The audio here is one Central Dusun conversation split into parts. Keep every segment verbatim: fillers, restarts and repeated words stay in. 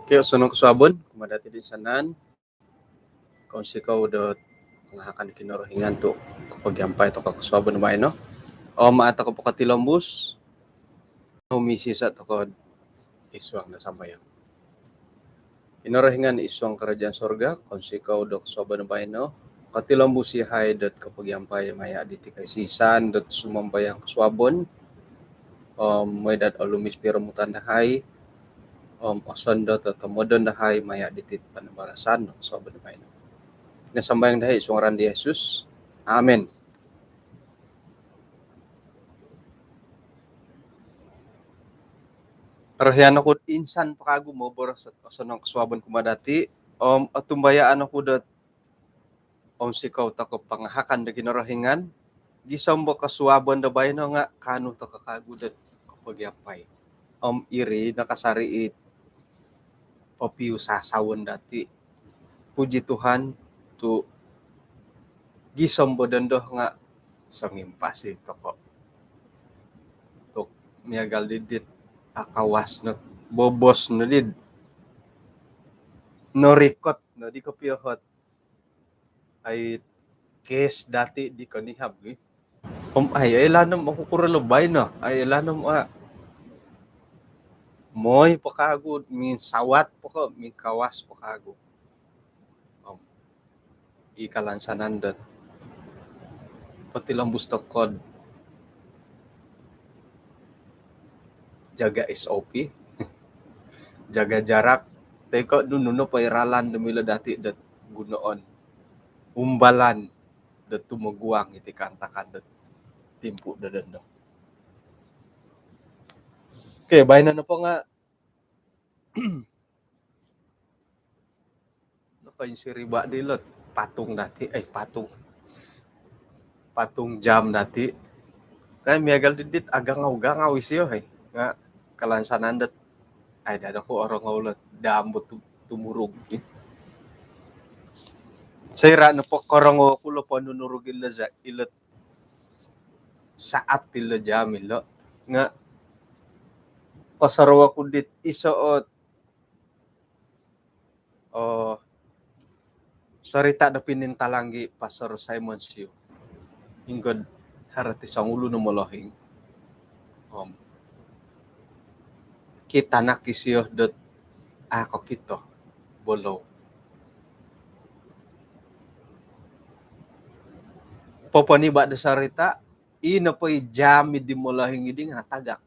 Okey, osonong kosuabon kumaa dati toinsanan. Kounsikou do pangahakan Kinorohingan tu kopogiampai tokou kosuabon baino. Om aa tokou po kotilombus, misisaa tokou id suang do sambayang. Kinorohingan id suang kerajaan sorga, kounsikou do kosuabon baino. Kotilombus yahai dot kopogiampai maya diti koisisan dot sumambayang kosuabon. Om mooi dot olumis piromutan dahai. Om osondot o tomodon dahai maya diti panambarasan do kosuabon baino. Iti no sambayang dahai id suang ngaran di Yesus. Amin. Orohian oku insan po kagu moboros osonong kosuabon kumaa dati. Om otumbayaan oku dot ounsikou tokou pangahakan do Kinorohingan, gisom do kosuabon do baino nga kaanu tokou kagu dot kopogiampai. Om iri no kasari it popiusasaon dati. Puji Tuhan tu gisom do dondo nga songimpasi tokou. Tu miagal di dit akawas no, bobos no di norikot no di kopio ot ai kes dati di konihab gi. Om ai, ai lanom oku kuro lobai no. Ai lanom a. Mooi po kagu, minsawat po ko, mingkawas po kagu. Om i kalansanan dot potilombus tokou jaga S O P, jaga jarak, toi ko nunu nopo i ralan do milo dati dot gunoon, umbalan dot tumoguang iti kaantakan dot timpu do dondo. Okey, baino nopo nga nokoinsiriba dilo patung dati, eh, patung. Patung jam dati. Kan miagal di dit agangau-gangau isio, eh. Nga kalansanan dot ai, dada ku orongou lo jam bo tu-, tumurug, eh. Soira nopo korongou oku lo ponunurug ilo za-, ilo saat ilo jam ilo. Nga kosorou oku dit iso ot oh, sorita do pinintalang di Pastor Simon Siu. Ingkod haro ti songulun o molohing. Om kitanak isio dot aa kokito, bolou. Poponiba do sorita, i nopo i jam di molohing di nga natagak.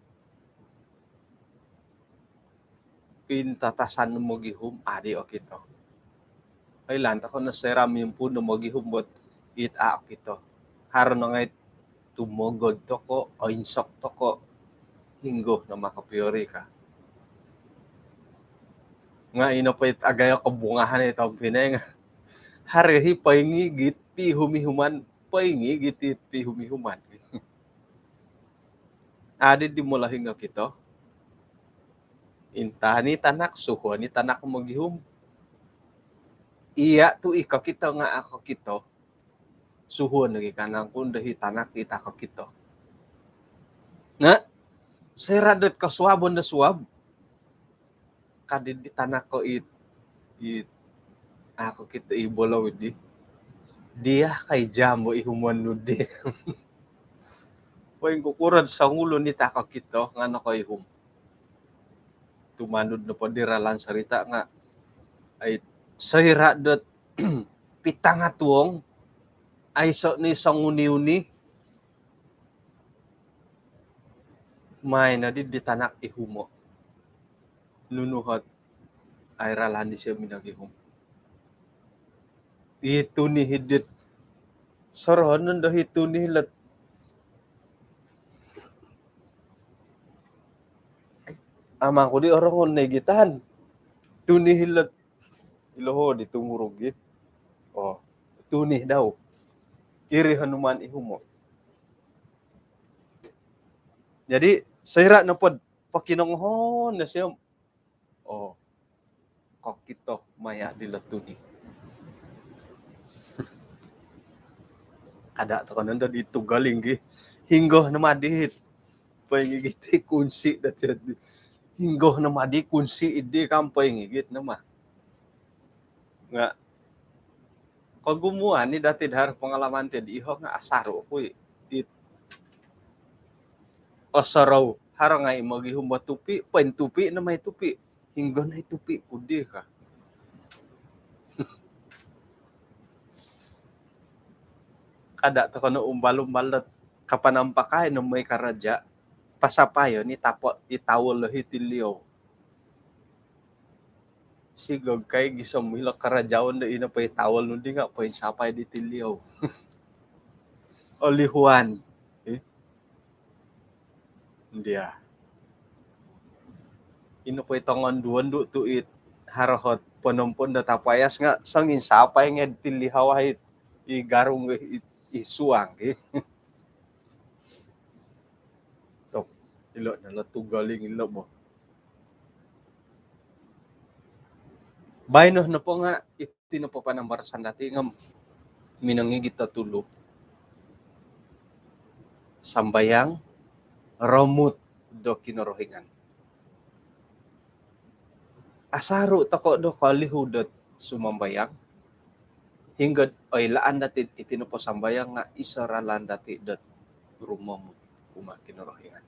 Pintatasan no mogihum, adi okito. Oilaan tokou no soira mimpuun no mogihum bo it aa okito. Haro no ngai tumogod tokou, oinsok tokou, hinggo no ma kopio ri ka. Nga i nopo it agayo kobungahan i tompinai nga haro i poingigit, pihum-ihuman, poingigit i pihum-ihuman. Adi di molohing okito. Intahan i tanak, suhuon i tanak mogihum. Iya tu i kokito nga aa kokito. Suhuon nogi ka nangku do i tanak it aa kokito. Nga soira dot kosuabon do suab, ka di di tanak ko it, it aa kokito i bolou di. Dia kai jam bo ihumon nu di. Poingkukuro songulun it aa kokito nga nokoihum. Tumanud nopo di ralan sorita nga ai, soira dot pitanga tuong, aiso ni songuni-uni, maai nodi di tanak ihumo. Nunu ot ai ralan disio minogihum. I tuni hidit. Sorohonon do i tuni lot. Amang ku di orongou no igitan. Tuni lot. Ilo ho di tumurug i. Oh, tuni dau. Iri honuman ihumo. Jadi, soira nopo dot pokinongohon no isio. Oh, kokito maya dilo tuni. Kada tokou nondo di tugaling gi. Hinggo no ma dit poingigit i kunsi dati. Hinggo no madi kunsi idi kampai ngigit no mah. Nga kogumuan ni dati dahar pengalaman ti di iho nga asaru ku i, i osorou. Haro ngai mogihum bo tupi, pointupi no mai tupi. Hinggo nai tupi ku di ka. Kada tokou no umbal-umbal dot kapan ampakai no mai karaja. Pasapayo ni tapo i tawol lo hiti liou. Sigog kai gisom ilo karajaon do ino po i tawol nu di nga poinsapai di tiliou. Olihuan. Eh? Ndia. Ino po i tongon duon du tu it harohot ponompon do tapayas nga songinsapai ngai di tilihau ai i garung i, i suang. Eh? Tok, ilo no lo tugaling ilo bo. Baino nopo nga iti nopo panambarasan dati nga minongigit do tulu. Sambayang, romut do Kinorohingan. Asaru tokou do kolihu dot sumambayang. Hinggo oilaan dati iti nopo sambayang nga iso ralan dati dot rumomut kumaa Kinorohingan.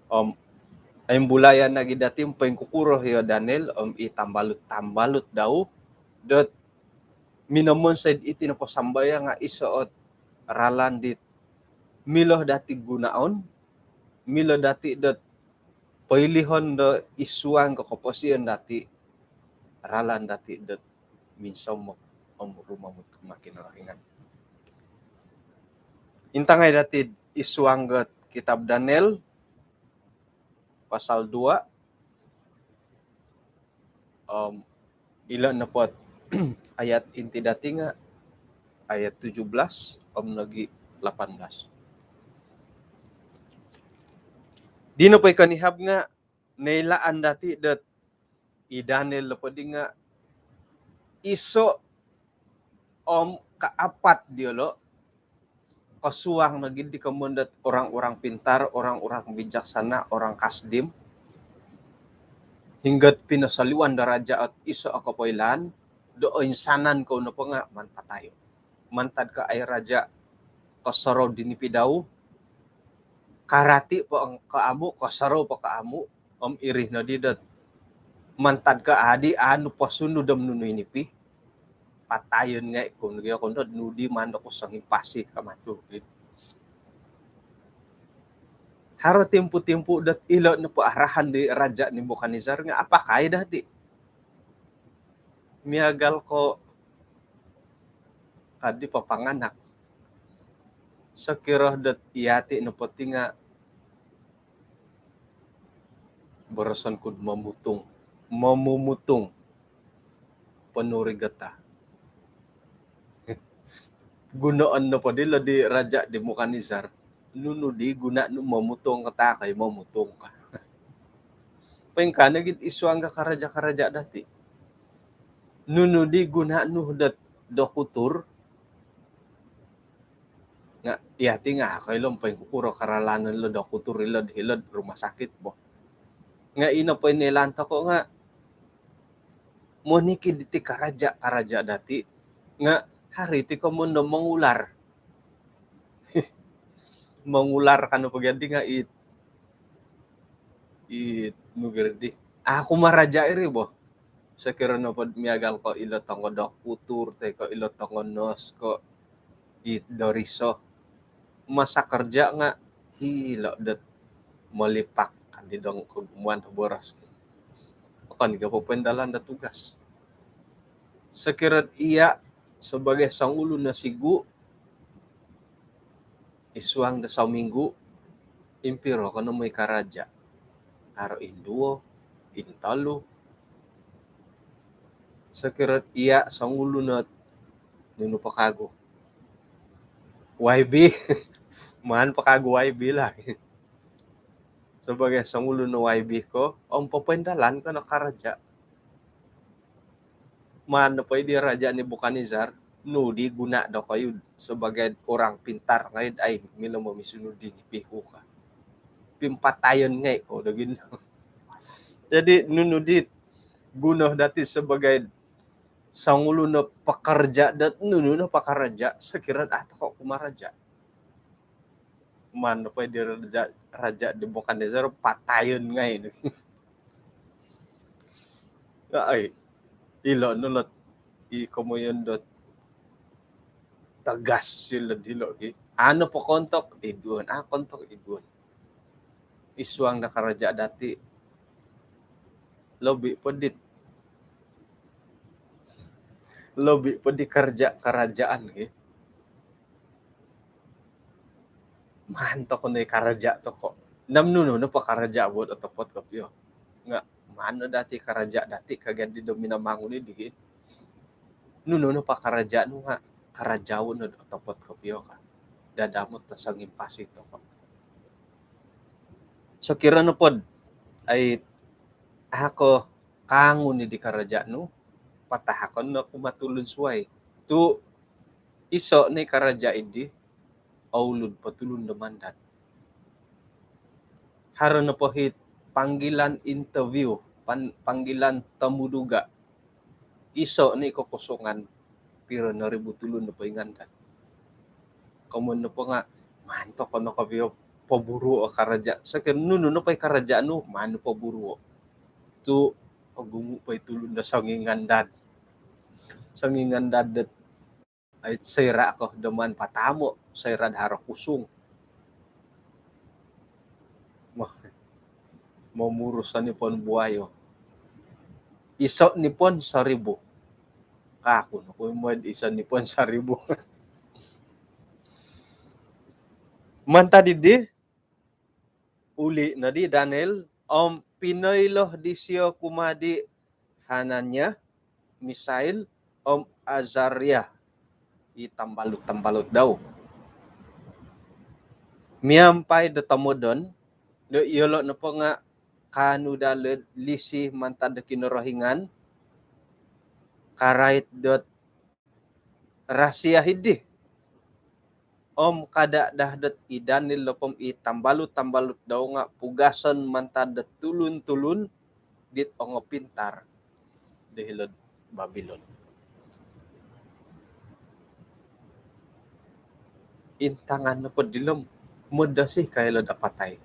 Om aimbulayan nogi dati poingkukuro hio Daniel om i tambalut-tambalut dau dot minomonsoi iti nopo sambayang nga iso ot ralan dit milo dati gunaon, milo dati dot poilihon do isuang ko koposion dati, ralan dati dot minsomok om rumomut kumaa Kinorohingan. Intangai dati isuang got kitab Daniel pasal dua. Om ilo nopo ayat inti dati nga ayat tujuh belas om nogi lapan belas. Dino po i konihab nga noilaan dati dot i Daniel nopo di nga iso om kaapat diolo kosuang nogi di komoyon dot orang-orang pintar, orang-orang bijaksana, orang Kasdim. Hinggo pinasaliwan do raja ot iso o kopoilaan do oinsanan kou nopo nga maan patayo. Mantad ko ai raja kosorou di nipi dau, karati po ko amu, kosorou po ko amu, om iri nodi dot mantad ko adi anu posunud om nunu i nipi. Patayon ngai kou nogi oku dot nudi maan do ku songimpasi ka matu. Haro timpu-timpu dot ilo nopo arahan di Raja Nebukadnezar nga apakai dati. Miagal ko kadi papanganak. Sokiro dot iyati nopo ti nga boroson kud momutung. Momumutung. Ponuri gata. Gunoon nopo dilo di Raja Nebukadnezar. Nunu di guna nu momutung kata kai momutung ka. Poingkaa nogi isuang ga karaja-karaja dati. Nunu di guna nu dot dokutur. Nga iyati nga koilo poingkukuro karalanon lo dokutur ilo, ilo rumah sakit bo. Nga ino poinlaan tokou nga monikid diti karaja-karaja dati nga haro iti komoyon do mongular. Mongular kanu pogi adi nga it, it nugir di. Aku maraja iri bo. Sokiro nopo miagal ko ilo tongo dokutur toi ko ilo tongo nos ko it doriso. Masa kerja nga hilo dot molipak kan di dong kogumuan do boros. Okon ko popoindalan do tugas. Sokiro iya sebagai songulun no sigu isuang do sominggu, impiro kono moi karaja? Haro induo, intolu. Sokiro iya songulun no nunu po kagu? Y B. Maan po kagu Y B lah. Sebagai songulun no Y B ko, om popoindalan kono karaja. Maan nopo di Raja Nebukadnezar, nu di guna dokoyu sebagai orang pintar ngai ai milo momisunud di nipi ku ka. Pimpatayon ngai ko do gin. Jadi nunu di guno dati sebagai songulun o pekerja dot nunu nopo karaja, sokiro au tokou kumaraja. Maan nopo di raja, raja di Nebukadnezar, patayon ngai no. Ai, ilo no lot i komoyon dot tegas silo dilo ki. Anu po kontok iduon, ah kontok iduon. Id suang do karaja dati, lobi po dit, lobi po di karaja-karajaan ki. Maan tokou no i karaja tokou. Om nunu nopo karaja buat otopot kopio. Nga maan no dati karaja dati kagadi do minamangun di ki. Nunu nopo karaja nu nga karaja nu do otopot kopio ka. Dadamot do songimpasi tokou. Sokiro nopo dot ai au ko kaangun di karaja nu, patahakon no kumaa tulun suai. Tu iso no i karaja di oulud po tulun do mandad. Haro nopo it panggilan interview, pan-, panggilan temuduga. Iso no i kokosongan, piro no ribu tulun do poingandad. Komoyon nopo nga maan tokou no kopio poburuo karaja. Sokiro nunu nopo i karaja nu, maan poburuo. Tu ogumu po i tulun do songingandad. Songingandad dot ai, soira ko do maan patamo, soira do haro kusung. Mo-, momurus nipon buayo. Iso nipon soribu. Ka aku no kumoyon iso nipon soribu. Mantad di, uli no di Daniel, om pinoilo disio kumaa di Hanania, Misael, om Azaria, i tambalut-tambalut dau. Miampai do tomodon, do iyolo nopo nga kaanu daa lisi mantad do Kinorohingan, karait dot rahasia hiri. Om kada daa dot i Daniel nopo om i tambalut-tambalut dau nga pugason mantad dot tulun-tulun dit ongopintar do hilo'd Babilon. Intangan nopo dilo om modosi ka hilo'd apatai.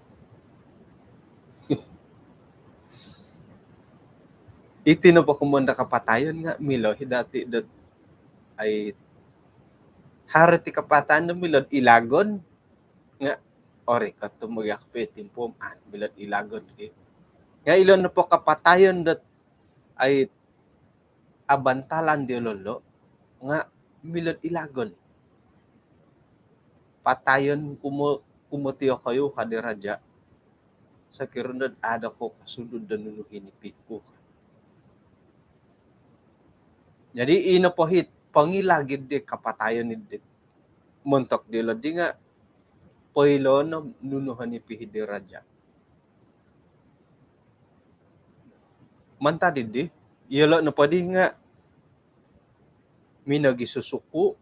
Iti nopo komoyon do kapatayon nga milo i dati dot ai, haro ti kapatayon do milo'd ilagon nga ori kotumogiak po i timpu om maan milo'd ilagon ki. Nga ilo nopo kapatayon dot ai abantalan diolo lo nga milo'd ilagon. Patayon kumo-, kumotio koyu ka di raja. Sokiro dot ada ko kasunud do nunu hinipi ku ka. Jadi ino po it pongilag di kapatayon di montok diolo di nga poilo no nunu hinipi di raja. Mantad di, iyolo nopo di nga minogisusuku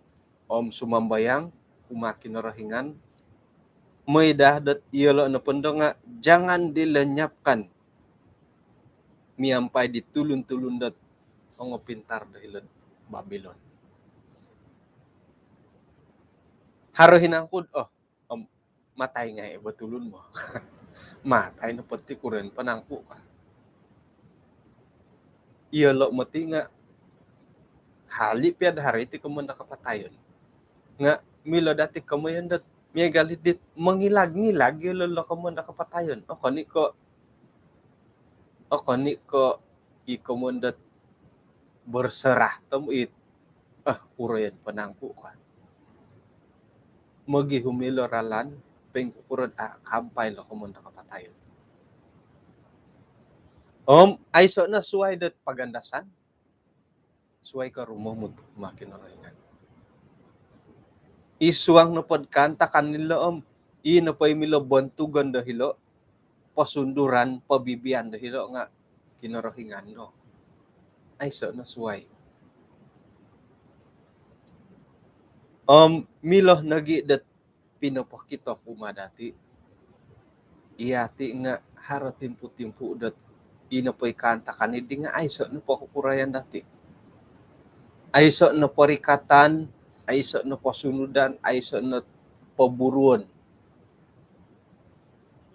om sumambayang kumaa Kinorohingan. Mooi daa dot iyolo nopo ndo nga jangan dilenyapkan miampai di tulun-tulun dot ongopintar do hilo'd Babilon. Haro hinangku, oh, om matai ngai bo tulun mo. Matai nopo ti kuroyon po nangku ka. Iyolo moti nga hali pia do haro iti komoyon do kapatayon. Nga milo dati komoyon dot miagal dit mongilag-ngilag iyolo lo komoyon do kapatayon. Okon i ko, okon i ko i komoyon dot berserah tom it, ah, kuroyon po nangku ka. Mogihum ilo ralan, poingkukuro dot, ah, kaampai lo komoyon do kapatayon. Om aiso no suai dot pagandasan, suai ko rumomut kumaa Kinorohingan. Id suang nopo dot kaantakan dilo om i nopo i milo bontugon do hilo, posunduran, pobibian do hilo nga Kinorohingan no. Aiso no suai. Om milo nogi dot pinopokito kumaa dati, yati nga haro timpu-timpu dot Ino po i kaantakan di nga aiso no pokukurayan dati. Aiso no porikatan, aiso no posunudan, aiso no poburuon.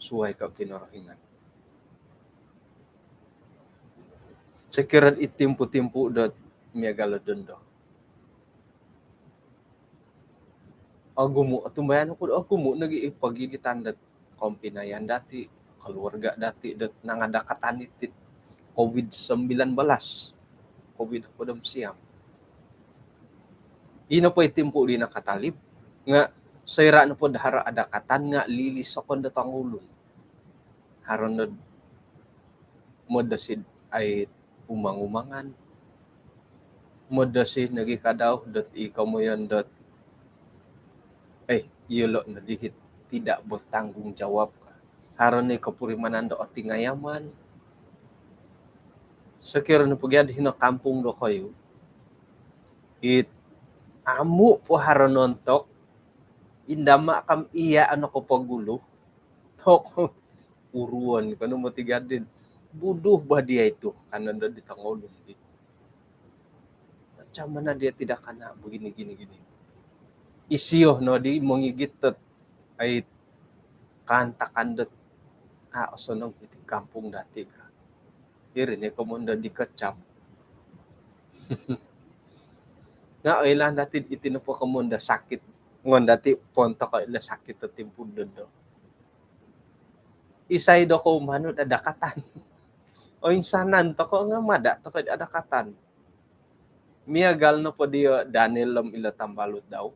Suai ko Kinorohingan. Sokiro i timpu-timpu dot miagal do dondo, ogumu, otumbayaan oku do ogumu nogi i pogigitan dot kompinayan dati, keluarga dati dot nangadakatan iti COVID sembilan belas, COVID hopod om siam. Ino po i timpu di nakatalib nga soira nopo do haro adakatan nga lilisokon do tongoulun. Haro nod modosi ai umang-umangan, modosi nogi kadau dot i komoyon dot, eh, iyolo no dihit tidak bertanggungjawab ka. Haro ni kopurimanan do otingayaman. Sokiro no pogiad hino kampung dokoyu, it amu po haro nontok, indama kam iya ano kopogulu, tok uruon kono moti gadin. Buduh bah dia itu, kanan do di tongoulun di. Macam mana dia tidak kena begini, gini, gini. Isio no di mongigit dot ai kaantakan dot, ah, osonong iti kampung dati ka. Iri ni komoyon do dikecam. Nga oilaan dati iti nopo komoyon do sakit. Ngon dati pontok ilo sakit do timpu dondo. Isai do kou manut adakatan? Oinsanan toko nga mada toko adakatan. Miagal nopo dio Daniel om ilo tambalut dau.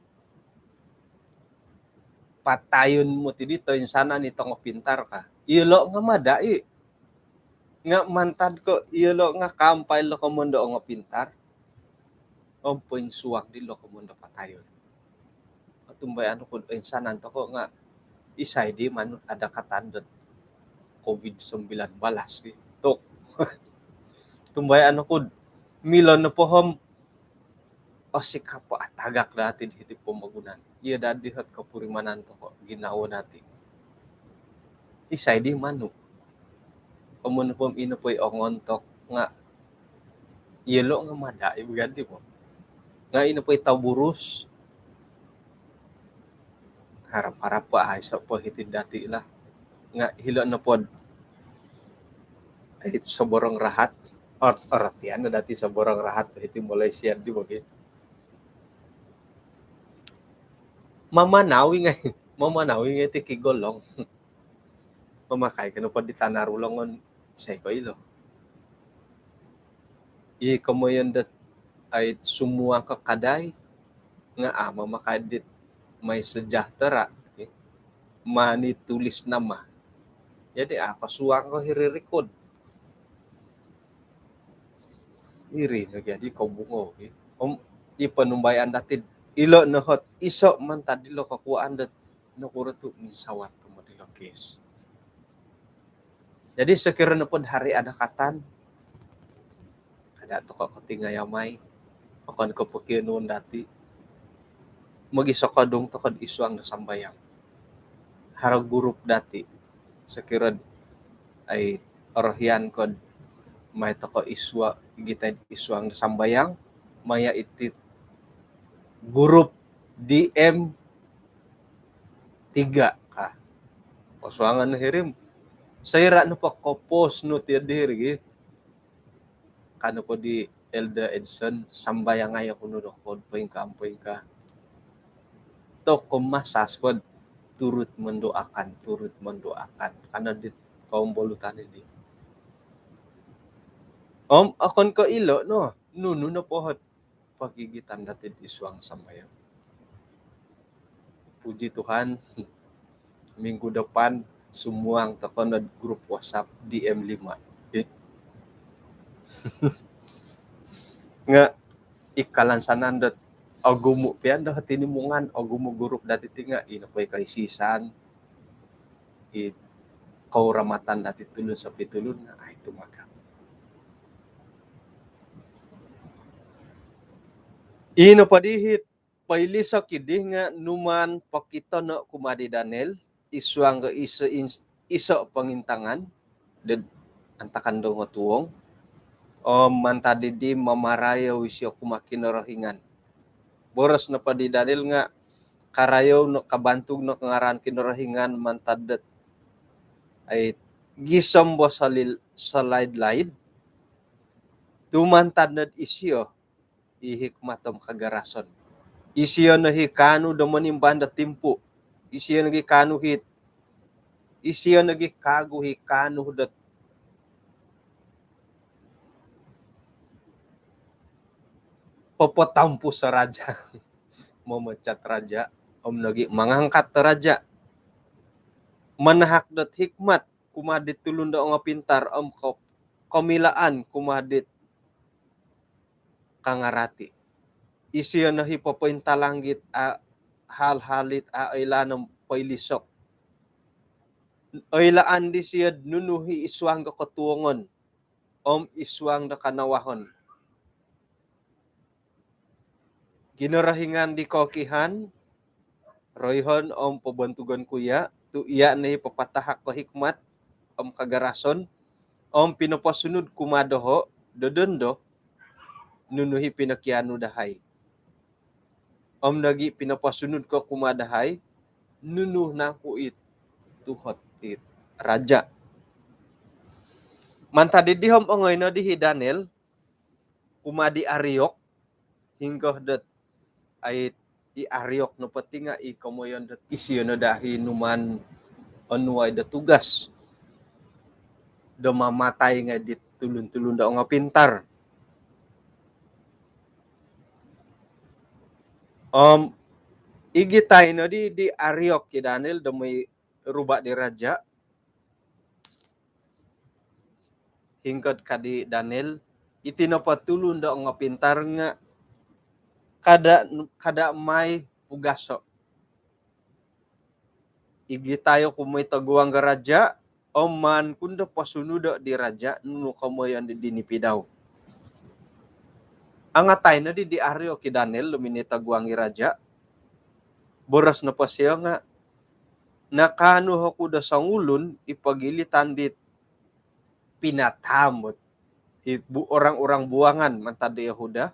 Patayun moti di toinsanan i tongo pintar ka. Ilo nga mada i. Nga mantad ko ilo nga kaampai lo komoyon do ongo pintar om poinsuang di lo komoyon do patayun. Otumbayaan oku do oinsanan toko nga isai di manut adakatan dot COVID sembilan belas ki. Tok. Otumbayaan oku do milo nopo om osikap atagak dati di hiti pomogunan. Iyo dadi hot kopurimanan toko ginawo dati. Isai di manut? Komoyon po ino po i ongontok nga iyolo nga mada i bogadi po. Nga ino po i toburus, harap-harap po aiso po hiti dati lah. Nga hilo nopo do ai soborong rahat. Ot-, orotian no dati soborong rahat hiti Malaysia di bagi. Mamanau i ngai, mamanau i ngai ti kigolong. Mamakai ko nopo di tanar ulongon, isai koilo. I komoyon dot ai sumuang ko kadai nga, ah, mamakai dit MySejahtera, okay. Mani tulis nama. Jadi, ah, kosuang ko hiri rekod. Iri no jadi kobungo, okay. Om i ponumbayaan dati ilo no hot iso mantad ilo kokuaan dot nokuro tu minsawat tomod ilo kes. Jadi sokiro nopo do hari adakatan, kada toko kotingayamai, okon ko pokionuon dati, mogisokodung toko id suang do sambayang. Haro grup dati, sokiro ai orohian ko do mai toko id sua-, igitai id suang do sambayang, maya iti grup D M tiga ka. Kosuangan hiri om soira nopo ko-post nu ti diri gi, ka nopo di Elder Edson, sambayangai oku no dokoyu poingkaa om poingkaa. Toko masas po do turut mendoakan, turut mendoakan. Ka no di kombolutan di. Om okon ko ilo no, nunu nopo hot pogigitan dati id suang sambayang. Puji Tuhan, minggu depan sumuang toko no grup WhatsApp D M lima. Okay. Nga i kalansanan dot ogumu pia do tinimungan, ogumu grup dati ti nga ino po i kaisisan, i kouramatan dati tulun sopi tulun nga, ai, tumagang. Ino po di hit poilisok i di nga numaan pokitono kumaa di Daniel id suang do iso ins-, iso pongintangan do antakan do ngotuong. Om mantad dii mamarayou isio kumaa Kinorohingan. Boros nopo di Daniel nga karayou no, kabantug no kangaraan Kinorohingan mantad dot ai gisom bo solil-, solaid-laid. Tu mantad nod isio i hikmat om kagarason. Isio no i kaanu do monimban do timpu. Isio nogi kaanu i, isio nogi kagu i kaanu dot popotompus raja, memecat raja, om nogi mengangkat raja. Manahak dot hikmat kumaa dit tulun do ongopintar om ko-, komilaan kumaa dit kangarati. Isio no i popointalang dit a hal-hal dit a oilaan om poilisok. Oilaan disio nunu i id suang do kotuongon om id suang do kanawahon. Kinorohingan di kokihan, roihon om pobontugon ku ia, tu ia no i papatahak ko hikmat om kagarason, om pinoposunud kumaa doho do dondo nunu i pinokianu dahai. Om nogi pinoposunud ko kumaa dahai nunu nangku it tuhot it raja. Mantad dii om ongoi no di i Daniel kumaa di Ariok, hinggo dot ai i Ariok nopo ti nga i komoyon dot isio no daa i numaan onuai do tugas do mamatai ngai dit tulun-tulun do ongopintar. Om igitai no di, di Ariok i Daniel do moi ruba di raja. Hinggo ka di Daniel, iti nopo tulun do ongopintar nga kada, kada mai pugaso. Igitai oku moi toguang do raja, om maan ku no posunudo di raja nunu komoyon di, di nipi dau. Angatai no di, di Ariok i Daniel do minoi toguang i raja. Boros nopo sio nga, nakaanu oku do songulun i pogilitan dit pinataam dot i bu-, orang-orang buangan mantad do Yehuda,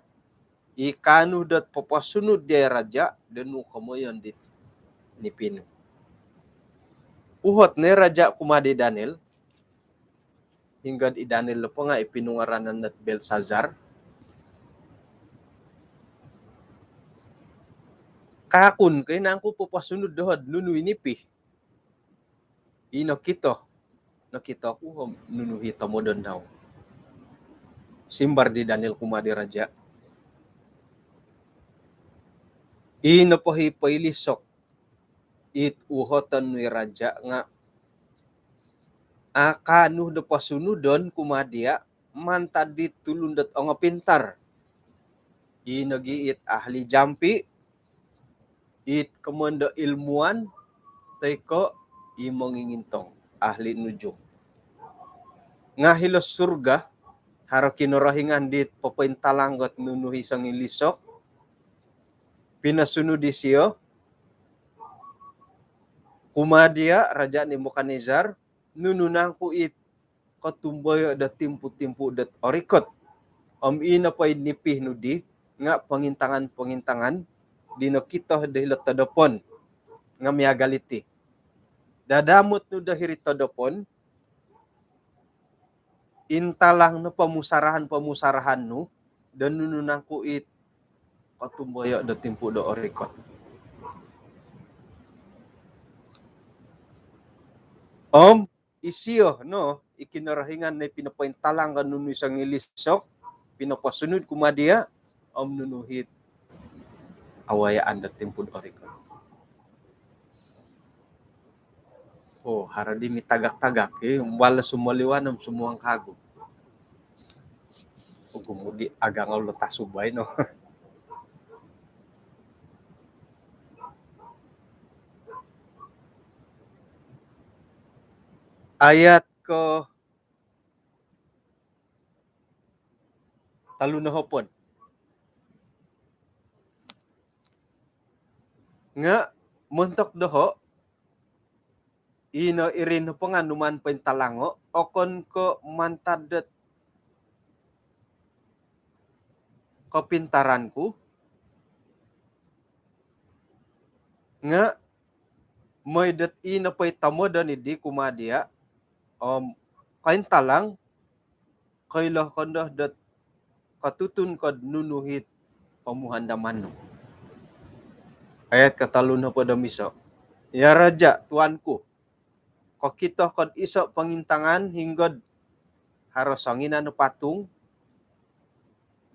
i kaanu dot poposunud diai raja do nunu komoyon dit nipi nu. Uhot no i raja kumaa di Daniel, hinggo i Daniel nopo nga i pinungaranan dot Belsazar. Kaakun ko i nangku poposunud doho do nunu i nipi i nokito, nokito ku om nunu i tomodon dau. Simbar di Daniel kumaa di raja, i nopo i poilisok it uhoton nu i raja nga akaanu do posunudon kumaa dia mantad dit tulun dot ongopintar. I nogi it ahli jampi, it komoyon do ilmuwan, toi ko i mongingintong, ahli nujum. Nga hilo surga, haro Kinorohingan dit popointalang dot nunu i songilisok, pinosunud disio kumaa dia, Raja Nebukadnezar, nunu nangku it kotumboyo do timpu-timpu dot orikot. Om i nopo i nipi nu di nga pongintangan-pongintangan di nokito do hilo todopon nga miagal iti. Dadamot nu do hiri todopon, intalang no pomusarahan-pomusarahan nu do nunu nangku it kotumboyo do timpu do orikot. Om isio no i Kinorohingan no i pinopointalang do nunu i songilisok, pinoposunud kumaa dia, om nunu it awayaan do timpu do orikot. Oh, haro di mitagak-tagak, eh, wala sumoliwan om sumuang kagu. Ogumu di agang au lo tasubai no. Ayat ko tolu nohopod. Nga montok doho, ino iri nopo nga numaan pointalango, okon ko mantad dot kopintaran ku, nga moi dot ino poi tomodon idi kumaa dia, om kointalang, koilo kondo dot kotutun kod nunu it pomuhandaman nu. Ayat kotolu nohopod om iso. Ya raja, tuanku, kokito kod iso pongintangan hinggod haro songinan o patung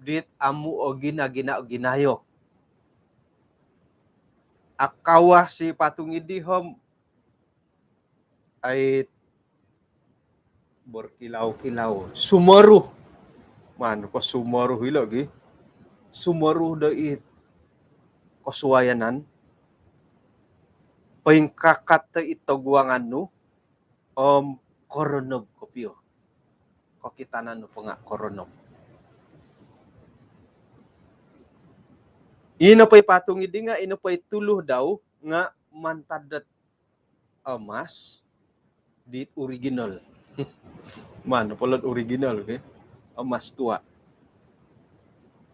dit amu o gina-gina o ginayo. Akawas i patung idi om ai berkilau-kilau. Sumoruh. Maan po sumoruh ilo gi. Sumoruh do it kosuayanan. Poingkakat do it toguangan nu. Om koronob kopio. Kokitanan nopo nga koronob. Ino poi patung idi nga, ino poi tulu dau nga mantad dot emas di original. Maan po lot original, okey. Emas tua.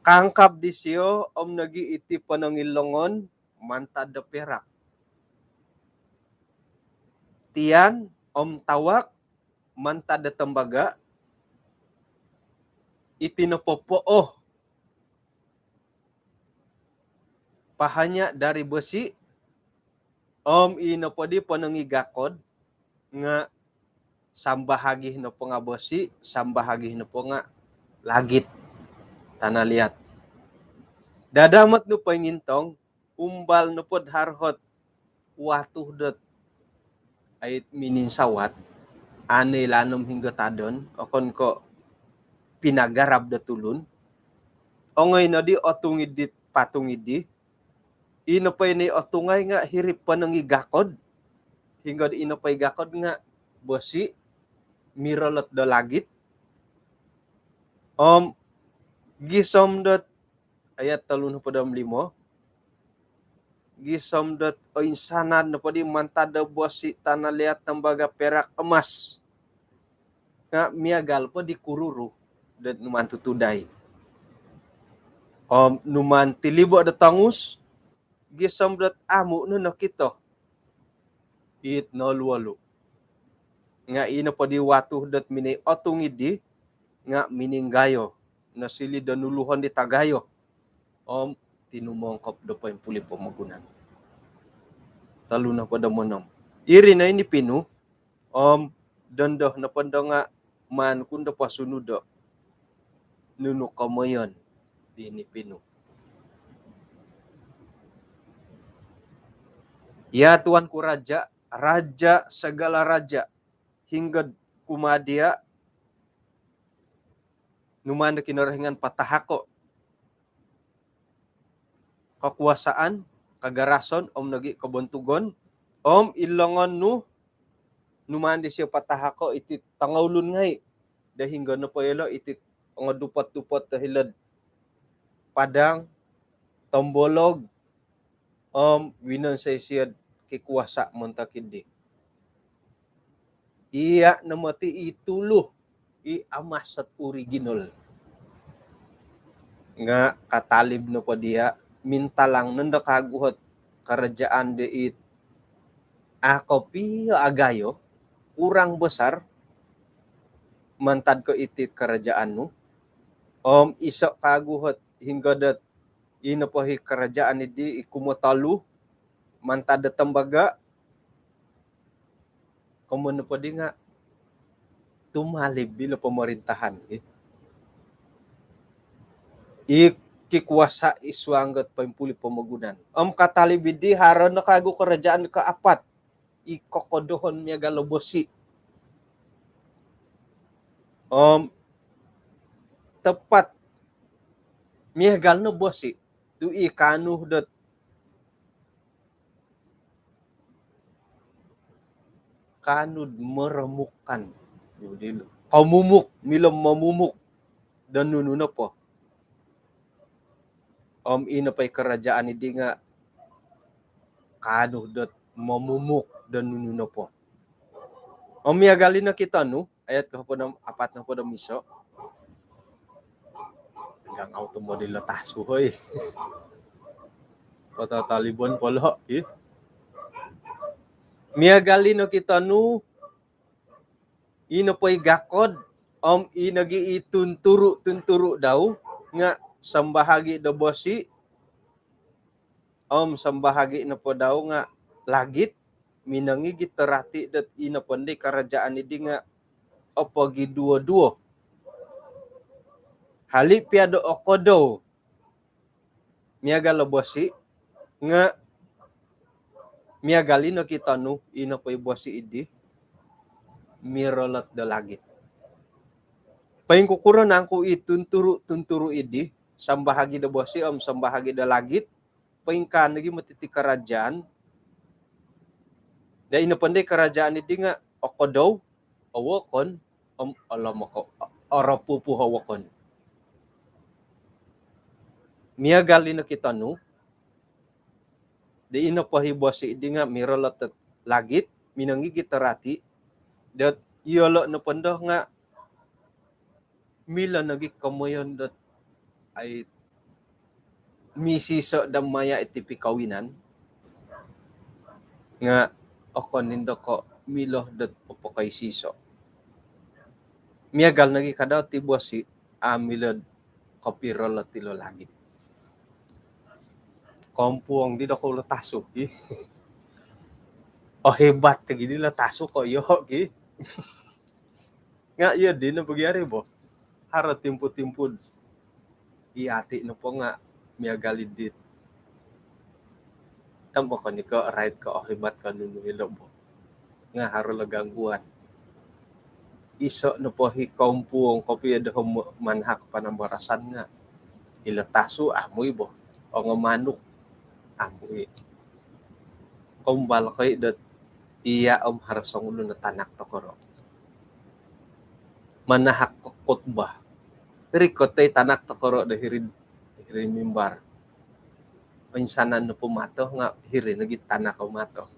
Kangkab disio om nogi iti ponong id longon mantad do perak. Tian om tawak mantad do tembaga, iti nopo pooh pahanya dari besi, om ino podi ponong i gakod nga sambahagi nopo nga besi, sambahagi nopo nga lagit, tanah liat. Dadamat nu poingintong, umbal nopod haro ot watu dot ai mininsawat, anei lanom hinggo tadon, okon ko pinagarab do tulun. Ongoi nodi otung idi, patung idi. Ino poi ni otungai nga hiri ponong i gakod. Hinggo di ino poi gakod nga besi, mirolot do lagit. Om gisom dot ayat tolu nohopod om limo. Gisom dot oinsanan nopo di mantad do besi, tanah liat, tembaga, perak, emas. Nga miagal po di kururu dot numaan tutudai. Om numaan tilibo do tongus, gisom dot amu no nokito it nolu-olu. Nga ino podi watu dot minoi otung idi nga mininggayo, nosiliu do nuluhon di tagayo. Om tinumongkop do poimpuli pomogunan. Tolu nohopod om onom. Iri no i nipinu, om dondo nopo ndo nga maan ku ndo posunudo nunu komoyon di nipinu. Ya tuanku raja, raja segala raja, hinggo kumaa dia numaan do Kinorohingan patahako kekuasaan, kagarason, om nogi kobontugon, om id longon nu numaan disio patahako iti tongoulun ngai, do hinggo nopo yolo iti tongodupot-dupot do hilo'd padang, tombolog, om winonsoi sio kikuasa montok idi. Iya no moti i tulu, i emas ot original. Nga katalib nopo dia, mintalang nondo kagu ot kerajaan di it a kopio agayo, kurang besar mantad ko iti kerajaan nu. Om iso kagu ot hinggo dot ino po i kerajaan idi, i kumotolu mantad do tembaga. Komoyon nopo di nga tumalib ilo pemerintahan, eh. I kikuasa id suang dot poimpuli pomogunan. Om katalib idi haro no kagu kerajaan kaapat, i kokodohon miagal o besi. Om tepat miagal no besi tu i kaanu dot, kaanu do meremukkan. Komumuk, milo momumuk do nunu nopo. Om ino po i kerajaan idi nga kaanu dot momumuk do nunu nopo. Om miagal i nokito nu, ayat kohopod om apat nohopod om iso. Gangau tu modilo tasu, hoi. Pototalibon polo, ki. Miagal i nokito nu, i nopo i gakod, om i nogi i tunturu-tunturu dau, nga sambahagi do bosi, om sambahagi nopo dau nga lagit, minongigit do rati dot i nopo ndi karajaan idi nga opogiduo-duo. Hali pia do okodou miagal o bosi, nga miagal i nokito nu, i nopo i bosi idi mirolot do lagit. Poingkukuro nangku i tunturu-tunturu idi, sambahagi do bosi om sambahagi do lagit, poingkaa nogi moti ti karajaan. Dai nopo ndi karajaan idi nga okodou o wokon, om olomoko, oropupu o wokon. Miagal i nokito nu, di i nopo i bosi idi nga mirolot dot lagit, minongigit do rati, dot iyolo nopo ndo nga milo nogi komoyon dot ai misiso do maya iti pikawinan, nga okon indo ko milo dot popokoisiso. Miagal nogi kadau ti bosi, a milo kopirolot ilo lagit. Kompuong di dokou lo tasu, ki. Oh, hebat ti gidi lo tasu ko, iyo, ki. Nga iyo dino bagi ari bo. Haro timpu-timpu i ati nopo nga miagal i dit. Tam okon i ko rait ko ohibat ko nunu ilo bo. Nga haro lo gangguan. Iso nopo i kompuong kopio do manahak panambarasan nga ilo tasu amu i bo. Ongo manuk amu i. Kombal ko i dot iya om haro songulun o tanak tokoro manahak ko khutbah. Rikot i tanak tokoro do hiri, hiri mimbar. Insanan nopo mato nga hiri nogi tanak o mato.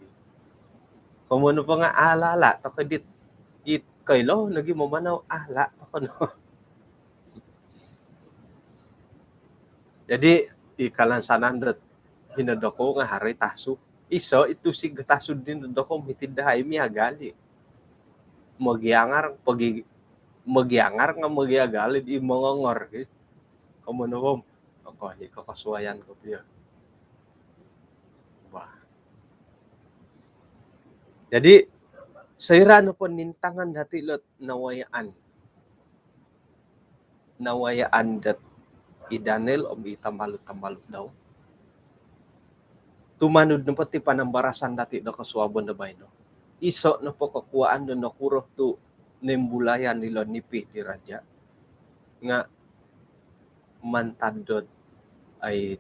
Komo nopo nga ala-ala toko dit, it koilo nogi mamanau, ala toko no. Jadi i kalansanan dot hino dokou nga haro i tasu. Iso i tusig tasu dino dokou miti dahai miagal i. Mogiangar, pogi, mogiangar nga mogiagal i di mongongor, ki. Komo nopo, okon i ko kosuaian kopio. Wah. Jadi soira nopo nintangan dati lot nawayaan, nawayaan dot i Daniel om i tambalut-tambalut dau. Tumanud nopo ti panambarasan dati do kosuabon do baino, iso nopo kokuaan do nokuro tu nimbulayan ilo nipi di raja nga mantad dot ai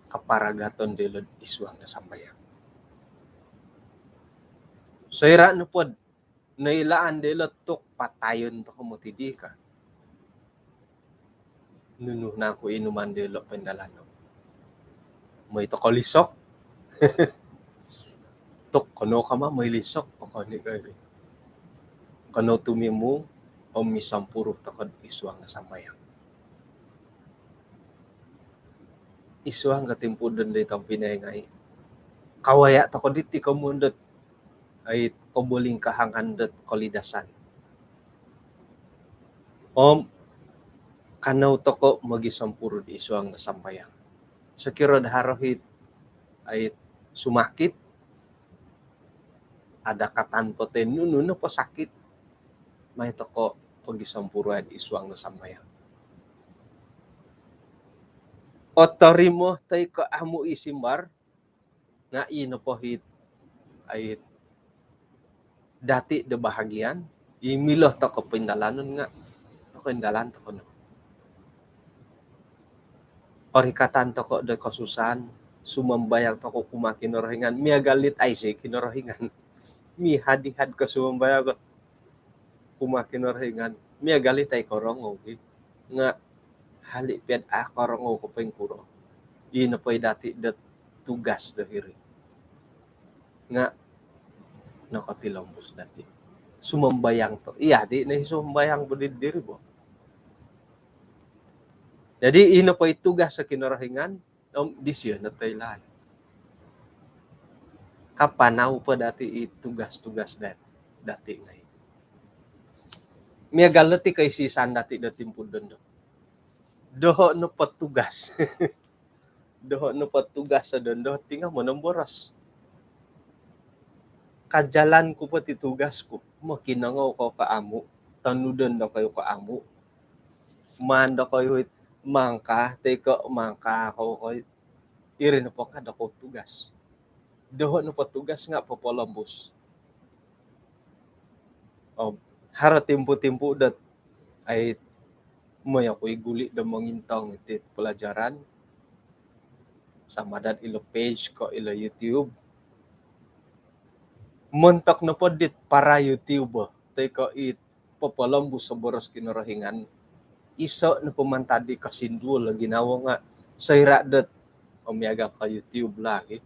kaparagaton dilo id suang do sambayang. Soira nopo noilaan dilo tu patayon toko moti di ka. Nunu nangku inuman dilo pindalan no? Moi toko lisok. Tu kono kama moi lisok, okon i ko iri. Kono tumimung om misompuru toko id suang do sambayang. Id suang do timpu dot di tompinai ngai, kawaya toko diti komoyon dot ai kobolingkahangan dot kolidasan. Om kanou toko mogisompuru id suang do sambayang. Sokiro do haro it ai sumakit, adakatan po toi nunu nopo sakit, mai toko pogisompuru id suang do sambayang. Otorimo toi ko amu i simbar, nga i nopo it ai dati do bahagian, i milo toko pindalanon nga nokoindalan toko no. Orikatan toko do kosusaan, sumambayang toko kumaa Kinorohingan, miagal it aiso Kinorohingan. Mihad-ihad ko sumambayang ko kumaa Kinorohingan, miagal it ai korongou, ki. Nga hali pia dot a korongou ko poingkuro, i nopo i dati dot tugas do hiri nga nokotilombus dati. sumambayang tu. Iya, di na sumambayang bo di diri bo. Jadi, ino po i tugas do Kinorohingan, om disio no toilaan. Kapanau po dati i tugas-tugas dat-, dati ngai. Miagal no ti koisisan dati do timpu dondo. Doho no po tugas. Doho no po tugas do dondo ti nga monomboros. Kajalan ku po ti tugas ku. Mokinongou ko ko amu, tonudon dokoyu ko amu. Maan dokoyu it mangka, toi ko mangka ko ko it. Iri no po nga dokoyu tugas. Doho no po tugas nga popolombus. Om haro timpu-timpu dot ai moyo ku i guli do mongintong iti pelajaran sama dot ilo page ko ilo YouTube. Montok nopo dit para YouTuber toi ko it popolombus o boros Kinorohingan, iso nopo mantad di kosinduol o ginawo nga soira dot omiaga ko YouTube lagi.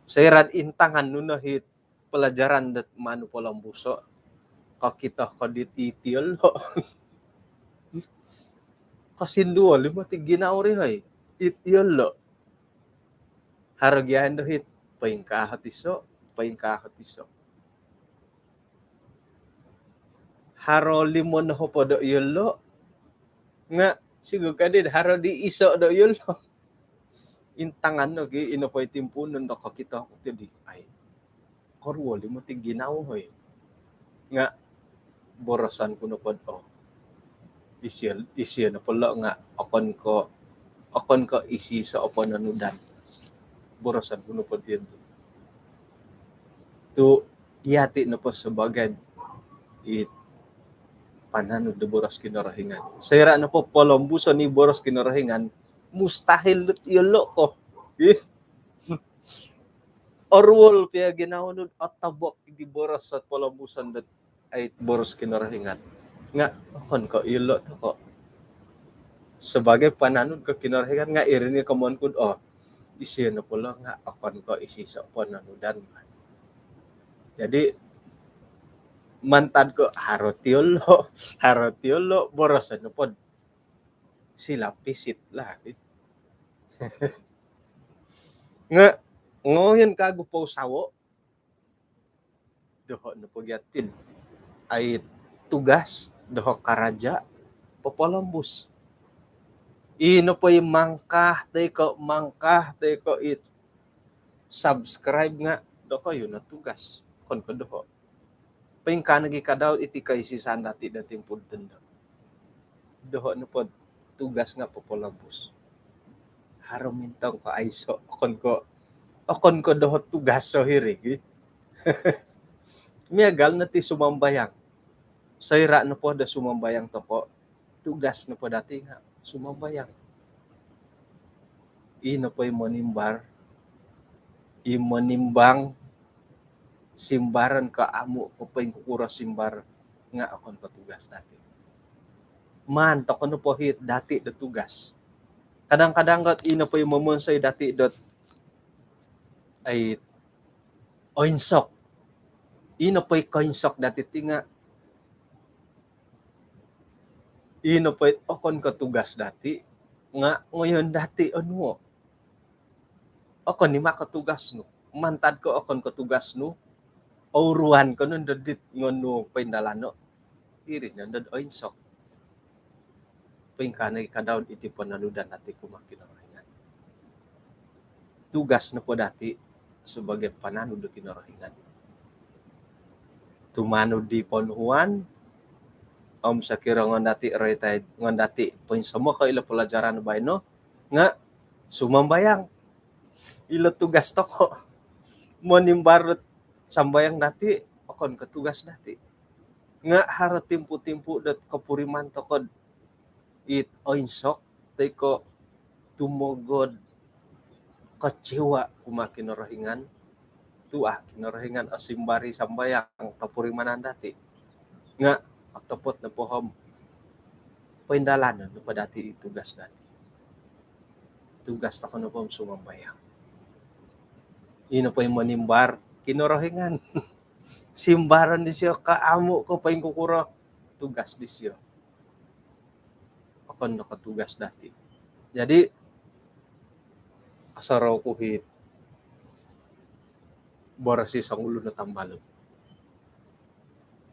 Soira intangan nu no it pelajaran dot manu polombuso, kokito ko dit iti ilo. Kosinduol i moti ginawo ri hai. It ilo. Haro gia ndo it poingkaa hot iso, poingkaa hot iso. Haro limo nohopod do ilo. Nga sigog ka dit haro di iso do ilo. Intangan nogi ino po i timpuunon do kokito ku ti di ai. Koruol i moti ginawo hoi. Nga boroson ku nopo do, oh, isio, isio nopo lo nga okon ko, okon ko isiso o pononudan. Boroson ku nopo di tu iyati nopo sebagai i pananud do boros Kinorohingan. Soira nopo polombuson i boros Kinorohingan, mustahil dot ilo ko. Ih. Oruol pia ginawo nu otobok di boros sot polombuson dot ai boros Kinorohingan. Nga okon ko ilo toko. Sebagai pananud ko Kinorohingan nga iri ni komoyon ku do, oh, isio nopo lo nga okon ko isiso pononudan. Jadi mantad ko haro ti ilo, haro ti ilo, boroson nopo do silap pisit lah. Nga ngoyon kagu pousawo, doho nopo gia ti ai tugas doho karaja popolombus. Ino po i mangka toi ko mangka toi ko it subscribe nga dokoyu no tugas. Okon ko doho. Poingkaa nogi ka dau iti koisisan dati do timpu dondo. Doho nopo tugas nga popolombus. Haro mintong ko aiso, okon ko, okon ko doho tugas so hiri ki. Miagal no ti sumambayang. Soira nopo do sumambayang toko, tugas nopo dati nga sumambayang. Ino po i monimbar, i monimbang, simbaron ko amu ko poingkukuro simbar nga okon ko tugas dati. Maan toko nopo it dati do tugas. Kadang-kadang got ino po i momonsoi dati dot ai oinsok. Ino po i koinsok dati ti nga ino po i okon ko tugas dati nga ngoyon dati onuo. Okon i ma ko tugas nu. Mantad ko okon ko tugas nu, ouruan ko nondo dit ngonuo poindalano. Iri nondo oinsok. Poingkaa nogi ka dau iti pononudan dati kumaa Kinorohingan. Tugas nopo dati sebagai pananud do Kinorohingan, tumanud di ponuhuan, om sokiro ngoyon dati roitai, ngoyon dati poinsomok ko ilo pelajaran baino nga sumambayang. Ilo tugas toko. Monimbar sambayang dati okon ko tugas dati. Nga haro timpu-timpu dot kopuriman toko it oinsok toi ko tumogod, kecewa kumaa Kinorohingan. Tu a Kinorohingan osimbari sambayang kopurimanan dati. Nga otopot nopo om poindalanon nopo dati i tugas dati. Tugas toko nopo om sumambayang. Ino po i monimbar Kinorohingan. Simbaron disio ka amu' ko poingkukuro, tugas disio. Okon no ko tugas dati'. Jadi, osorou ku hi boros i songulun o tambalut.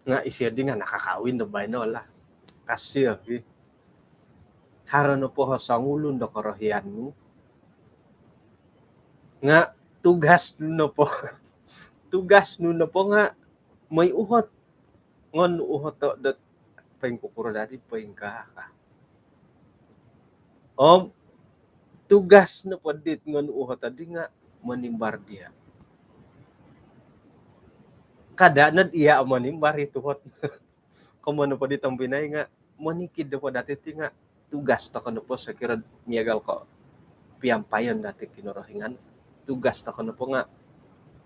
Nga' isio di nga' nakakawin do baino lah. Ka sio hi. Haro nopo o songulun do korohian nu. Nga' tugas nu nopo, tugas nu nopo nga' moi uhot. Ngon uhot dot poingkukuro dati' poingkaa ka. Om tugas nopo dit ngon uhot di nga' monimbar diya'. Kada' nod iya' monimbar i tuhot. Komoyon nopo di tompinai nga' monikid nopo dati' ti nga' tugas toko' nopo sokiro miagal ko' piampayan dati' Kinorohingan. Tugas toko' nopo nga'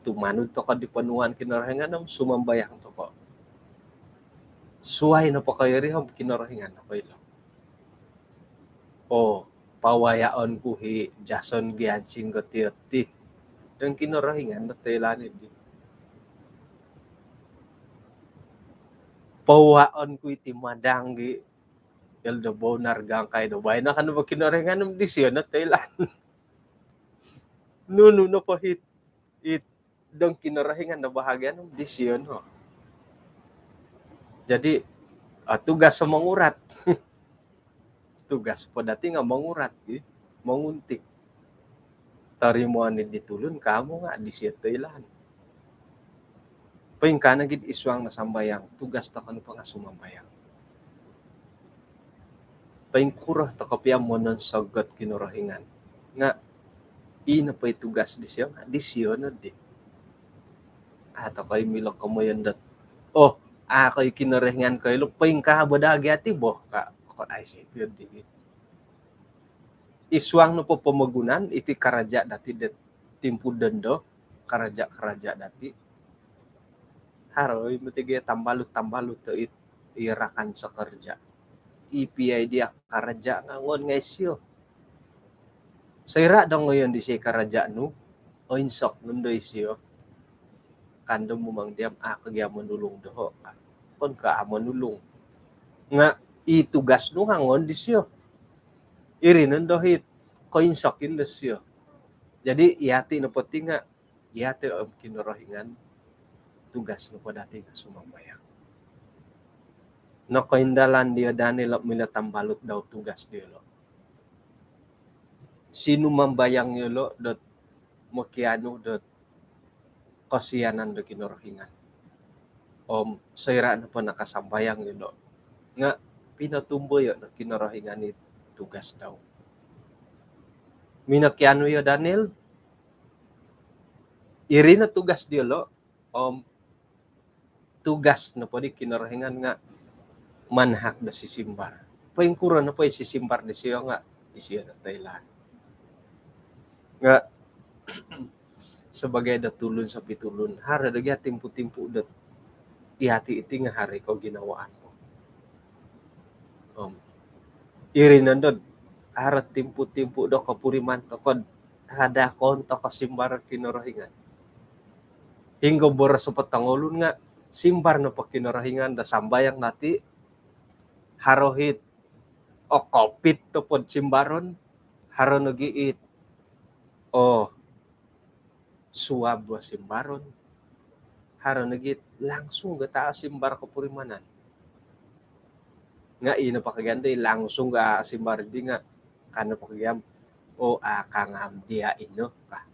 tumanud toko' di ponuhuan Kinorohingan om sumambayang toko'. Suwai nopo ko iri om Kinorohingan nopo ilo. Oo, pawayaon ku hi Jason Giansing gotio ti. Dong Kinorohingan do toilaan di. Pawayaon ku iti madang gi Elder Bonar Gangkai do baino kan nopo Kinorohingan om disio no toilaan. Nunu nopo hi, hi dong Kinorohingan do bahagian om disio no. Jadi, ah, tugas so mongurat. Tugas po dati' nga' mongurat, i, monguntik. Torimoon i di tulun ka amu' nga' disio toilaan. Poingkaa nogi id suang no sambayang, tugas toko' nopo nga' sumambayang. Poingkuro toko' pia mononsogot Kinorohingan nga' ino po i tugas disio nga' disio nodi. A' toko' i milo komoyon dot, oh, a' ko i Kinorohingan koilo, poingkaa bo daa gia ti bo ka, ko ai si ti di. Id suang nopo pomogunan iti karaja' dati' dot timpu dondo, karaja'-karaja' dati'. Haro i moti gia tambalut-tambalut do it, i rakan sekerja. I pia i diya' karaja' nga' ngon ngai' sio. Soira' do ngoyon disio i karaja' nu, oinsok nondo isio. Kan do mumang diya' a' ko gia monulung doho' ka. Okon ko a' monulung. Nga' i tugas nu nga' ngon disio. Iri nondo hi koinsok indo sio. Jadi, iyati' nopo ti nga', iyati' om Kinorohingan, tugas nopo dati' nga' sumambayang. Nokoindalan diyo Daniel om milo tambalut dau tugas diyolo'. Sinumambayang iyolo' dot mokianu dot kosianan do Kinorohingan. Om soira' nopo nakasambayang iyolo' nga' pinotumboyo' no Kinorohingan i tugas dau. Minokianu iyo Daniel, iri no tugas diyolo', om tugas nopo di Kinorohingan nga' manahak do sisimbar. Poingkuro nopo i sisimbar disio nga' disio no toilaan. Nga' sabagai do tulun sopi tulun, haro do gia timpu-timpu dot iyati' iti nga' haro i koginawaan. Om iri nondo, haro timpu-timpu do kopuriman toko'd kada' koon toko' simbar Kinorohingan. Hinggo boros o potongulun nga' simbar nopo Kinorohingan do sambayang dati', haro hi okopit topod simbaron, haro nogi it, oh, suab o simbaron, haro nogi langsung ga' ta' simbar kopurimanan. Nga' ino po kagian di langsung ga' simbar di nga' kano po kagian, oh, a' ka ngam diya' ino ka.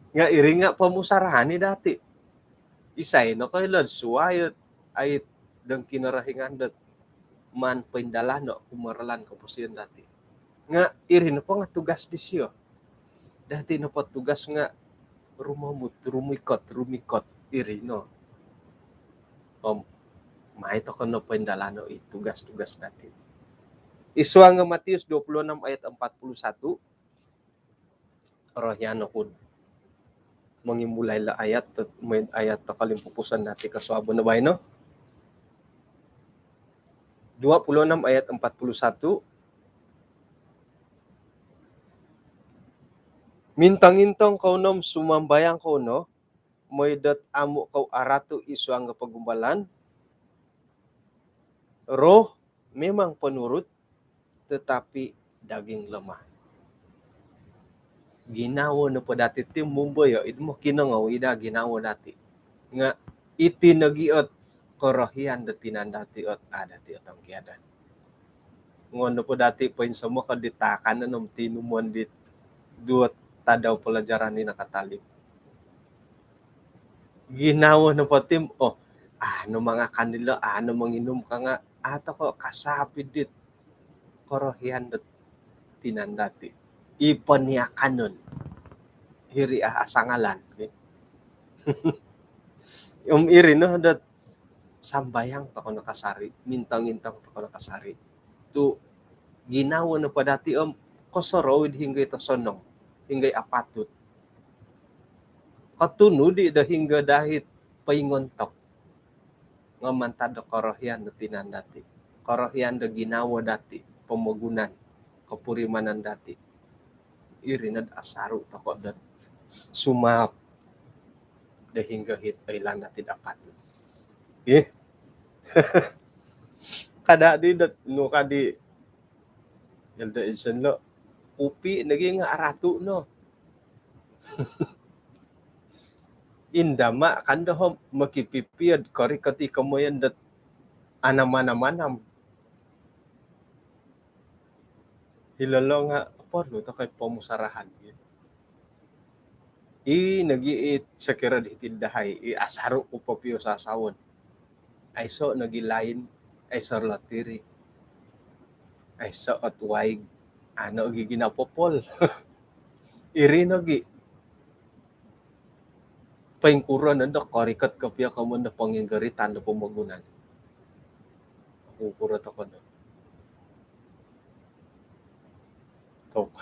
Nga' iri nga' pomusarahan i dati'. Isai no koilo'd suwai ot ai dong Kinorohingan dot maan poindalano' kumaralan koposion dati'. Nga' iri nopo nga' tugas disio. Dati' nopo tugas nga' rumomut, rumikot, rumikot iri no. Om mai toko' no poindalano' i tugas-tugas dati'. Id suang Matius dua puluh enam ayat empat puluh satu, orohian oku'd mongimulai lo ayat, ayat do kolimpupuson dati' kosuabon do baino. Dua puluh enam ayat empat puluh satu. Mintong-intong kou no om sumambayang kou no, mooi dot amu' kou aratu' id suang do pogumbalan, roh memang penurut, tetapi daging lemah. Ginawo nopo dati' ti mumboyo, id mokinongou id ginawo dati'. Nga' iti nogi' ot korohian do tinan dati' ot a' dati' ot ongkiadan. Ngoon nopo dati' poinsomok di taakanon om tinumon di duo tadau pelajaran di nakatalib. Ginawo nopo ti, oh, a' no mangakan dilo, a' no monginum ka nga', a' toko' kasapi dit korohian dot tinan dati'. I poniakanon. Hiri a' asangalan. Om iri no dot sambayang toko' no kasari, mintong-intong toko' no kasari. Tu' ginawo nopo dati' om kosorou id hinonggo i tosonong, hinonggo i apatut. Kotunud i' do hinonggo dahit poingontok. Nga' mantad do korohian do tinan dati', korohian do ginawo dati', pomogunan, kopurimanan dati'. Iri nod asaru' toko' dot sumaap do hinonggo hit oilaan dati' dapat. Ih. Kada' di dot nu kadi Elder Edson lo, kupi nogi nga' aratu' no. Indama' kan doho' mokipipiod korikot i komoyon dot anam-anam-anam. Hilo lo nga' porlu toko' i pomusarahan. I nogi i sokiro di hiti'd dahai, i asaru' ku po piyo sasaon. Aiso' nogi lain, aiso' lotiri, aiso' ot waig, a' nogi ginapopol. Iri nogi. Poingkuro nondo korikot kopio komoyon do ponginggoritan do pomogunan. Poingkuro toko' no. Toko'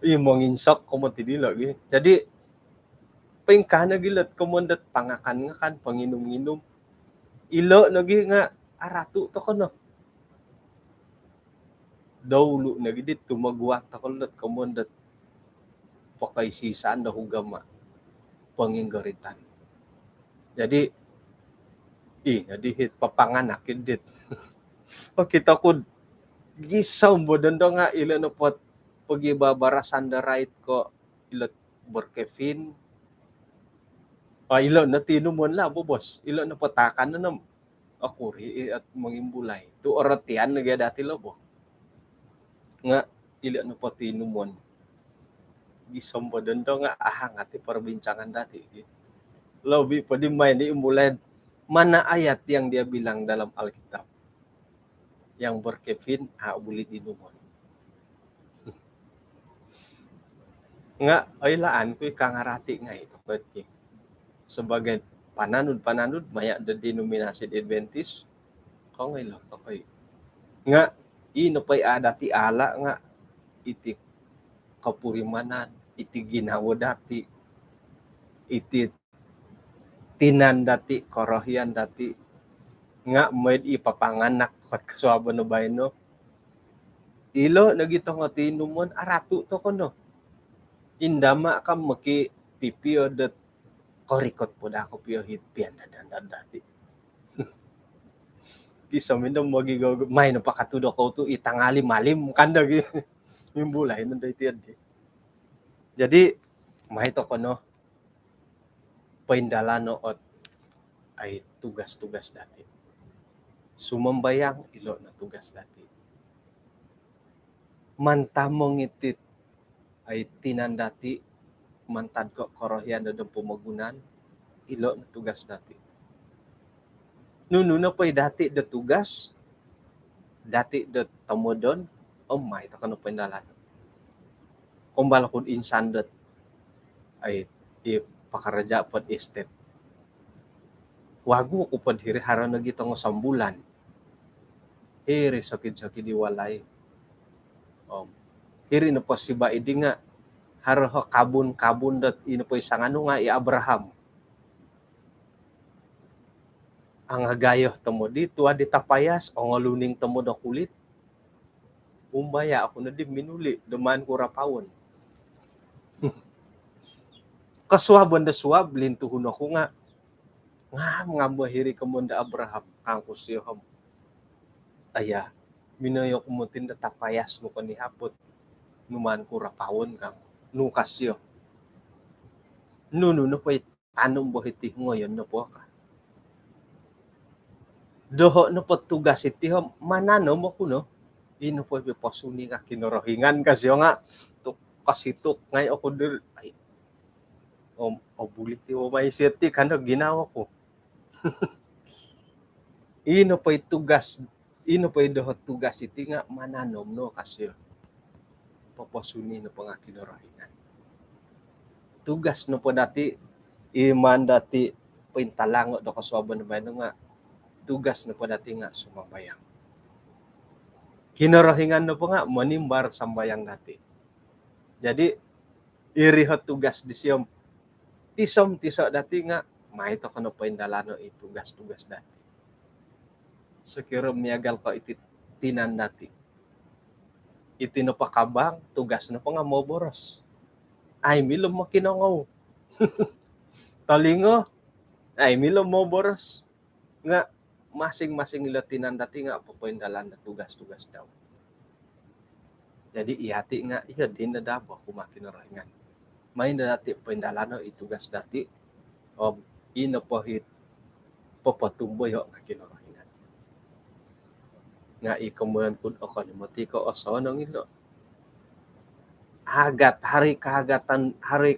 i monginsok komoyon ti dilo gi. Jadi, poingkaa nogi lot komoyon dot pangakan-ngakan, ponginum-nginum. Ilo' nogi nga' aratu' toko' no. Doulu' nogi dit tumoguang toko' lot komoyon dot pokoisisan do hugama, ponginggoritan. Jadi, ih, jadi hit papanganak i dit. Okito ku'd gisom bo dondo nga' ilo' nopo't pogibabarasan do rait ko' ilo't Burkefin. Ah, ilo' no tinumon lah, bobos. Ilo' nopo taakanon om okuri' i' ot mongimbulai. Tu' orotian nogi dati' lo bo. Nga' ilo' nopo tinumon. Gisom bo dondo nga' ahangat i' perbincangan dati' gi. Lobi po di main di imbulai. Mana ayat yang dia bilang dalam Alkitab? Yang Burkefin, a' buli tinumon. Nga' oilaan ku i' kangarati' ngai' toko' ti. Sebagai pananud-pananud maya' do denominasi Adventist, kongoi lo toko' i'. Nga' i' nopo i' a' dati' ala' nga' iti kopurimanan, iti ginawo dati', iti tinan dati', korohian dati', nga' moi'd i papanganak kot kosuabon do baino. Ilo' nogi tongo tinumon, aratu' toko' no. Indama' ka mokipipio dot korikot po daa kopio hit pian dadan dati'. Gisom indo mogigogo, mai no pakatudo kou tu' i tangalim-alim kan do gi. Mimbulai nondo iti di. Jadi, mai toko' no poindalano' ot ai tugas-tugas dati'. Sumambayang, ilo' no tugas dati'. Mantamong iti't ai tinan dati' mantad ko' korohian do pomogunan, ilo' no tugas dati'. Nunu nopo i dati' do tugas, dati' do tomodon, om mai toko' no poindalano'. Kombal ku'd insan dot ai i pakaraja' po'd estet. Wagu ku po'd hiri haro nogi tongo sombulan. Hiri sokid-sokid i walai. Om hiri nopo siba' iddi nga' haro ho kabun-kabun dot ino po i sanganu nga' i Abraham. Angagayo tomod i tuwa' di tapayas, ongoluning tomod o kulit. Umbaya' oku noddi minuli' do maan ku rapaon. Kosuabon do suab, lintuhun oku nga, ngam-ngam bo hiri komoyon do Abraham, kangku sio om. Aya, minongoi oku moti do tapayas nu ko nihaput. Nu maan ku rapawon, kangku. Nu ka sio. Nunu nopo i tanom bo hiti, ngoyon nopo ka. Doho nopo tugas iti om, mananom oku no. Ino po i posuni nga Kinorohingan ka sio nga. Tu kosituk ngai oku diri. Ai, om, obuli ti, om, ai, sio ti kando ginawo ku. Ino po i tugas, ino po i doho tugas iti nga mananom no ka sio. Poposuni nopo nga Kinorohingan. Tugas nopo dati, i maan dati pointalango do kosuabon baino nga, tugas nopo dati nga sumambayang. Kinorohingan nopo nga monimbar sambayang dati. Jadi, iri o tugas disio om. Tiso om tiso dati nga, mai toko no poindalano i tugas-tugas dati. Sokiro miagal ko iti tinan dati. Iti nopo kabang, tugas nopo nga moboros. Ai milo mokinongou. Tolingo, ai milo moboros. Nga masing-masing ilo tinan dati nga popoindalan do tugas-tugas dau. Jadi, iyati nga, iyo dino dabo kumaa Kinorohingan. Mai no dati poindalano i tugas dati, om ino po i popotumboyo nga Kinorohingan. Nga i komoyon ku do okon i moti ko osonong ilo. Agat, haro i kaagatan, haro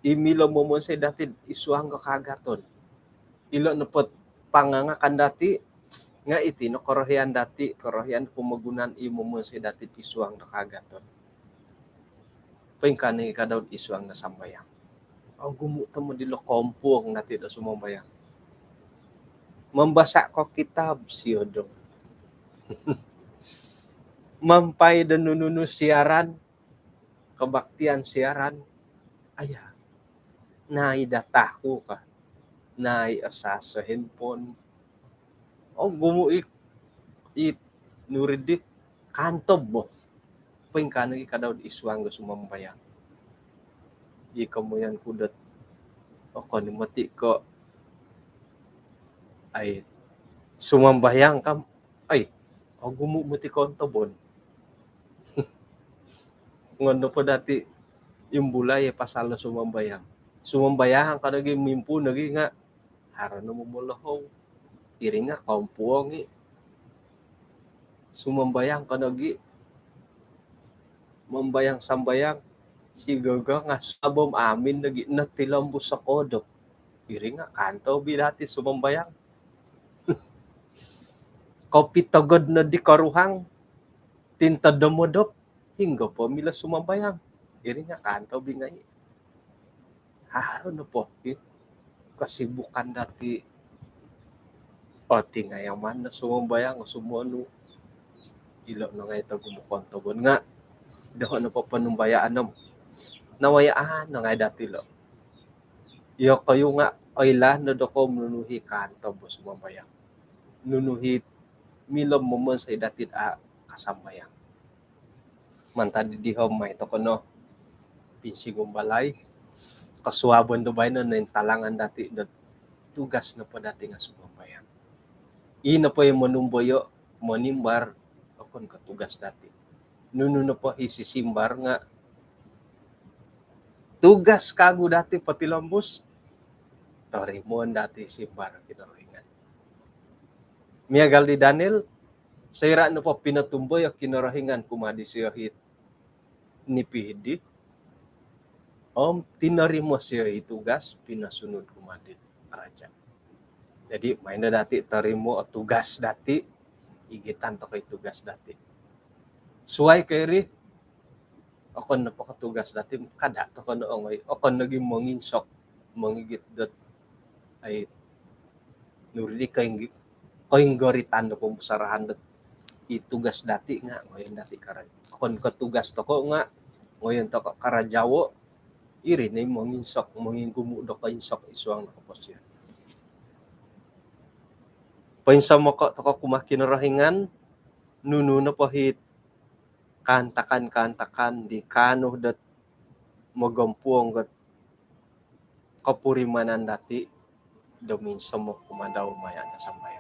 i milo momonsoi dati id suang do kaagaton. Ilo nopo it pangangakan dati, nga iti no korohian dati, korohian pomogunan i momonsoi dati id suang do kaagaton. Poingkaa nogi ka dau id suang do sambayang. Ogumu tomod ilo kompuong dati do sumambayang. Mambasa ko kitab, sio do. Miampai do nunu-nunu siaran, kebaktian siaran, aya, nai data ku ka, nai asas handphone. Ogumu i, i nuri di kantob bo. Poingkaa nogi ka dau id suang do sumambayang. I komoyon ku dot okon i moti ko, ai, sumambayang ka om, ai, ogumu moti kontobon. Ngono po dati imbulai pasal do sumambayang. Sumambayang ka nogi, mimpuun nogi nga haro no momolohou. Iri nga kompuong i. Sumambayang ka nogi, mambayang sambayang, sigogo nga sabom amin nogi, notilombus o kodop. Iri nga kantob i dati sumambayang. Kopitogod no di koruhang, tintod do modop, hinggo po milo sumambayang. Iri nga kantob i ngai. Haro nopo i kesibukan dati, oti ngai aman no sumambayang, sumonu. Ilo no ngai togumu kontobon nga, doho nopo ponumbayaan om, nawayaan no ngai dati lo. Iyokoyu nga oilaan no dokou nunu i kantob do sumambayang. Nunu i milo momonsoi dati do a kasambayang. Mantad di diho, mai toko no pinsingumbalai. Kosuabon do baino nointalangan dati do tugas nopo dati nga sumambayang. I nopo i monumboyo, monimbar, okon ko tugas dati. Nunu nopo i sisimbar nga tugas kagu dati potilombus, torimoon dati simbar Kinorohingan. Miagal di Daniel, soira nopo pinotumboyo Kinorohingan kumaa disio i nipi di, om tinorimo sio i tugas, pinosunud kumaa di raja. Jadi, mai no dati torimo o tugas dati, igitan toko i tugas dati. Suai ko iri, okon nopo ko tugas dati, kada toko no ongoi, okon nogi monginsok, mongigit dot, ai, nuri di koinggi-, koinggoritan do pomusarahan dot i tugas dati nga ngoyon dati karaja. Okon ko tugas toko nga ngoyon toko karajawo, iri no i monginsok, mongigumu do koinsok id suang do koposion. Poinsomoko toko kumaa Kinorohingan, nunu nopo i kaantakan-kaantakan di kaanu dot mogompuong dot kopurimanan dati do minsomok kumaa dau maya do sambayang.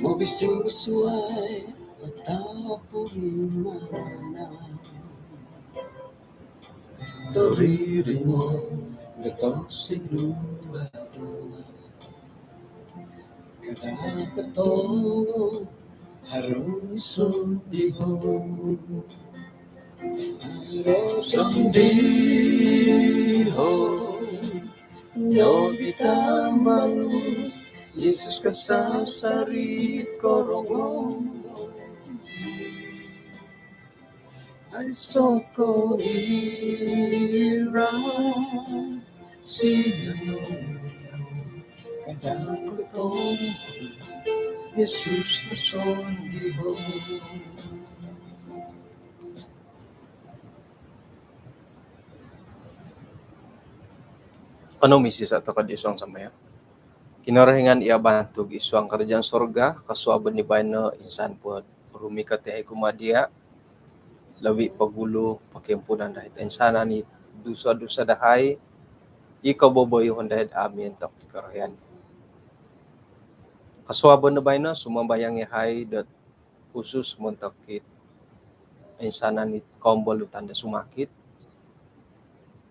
Mobis suai atau purimanan. Toriri mo letak sidu. Kada katong harus diho. Harus diho. Nyo bitambang Yesus kasasari korongou. Ai soko ira sino kadang kutong Yesus sondiho. Kanou misisa tokou id suang sambayang. Kinorohingan i abantug id suang karajaan sorga, kosuabon di baino insan po rumikot yahai kumaa dia, lobi pogulu pokiampunan dahai toinsanan i dusa-dusa dahai, i koboboyoon dahai do amu miontok di korohian. Kosuabon do baino sumambayang yahai dot khusus montok it insanan it kombolutan do sumakit.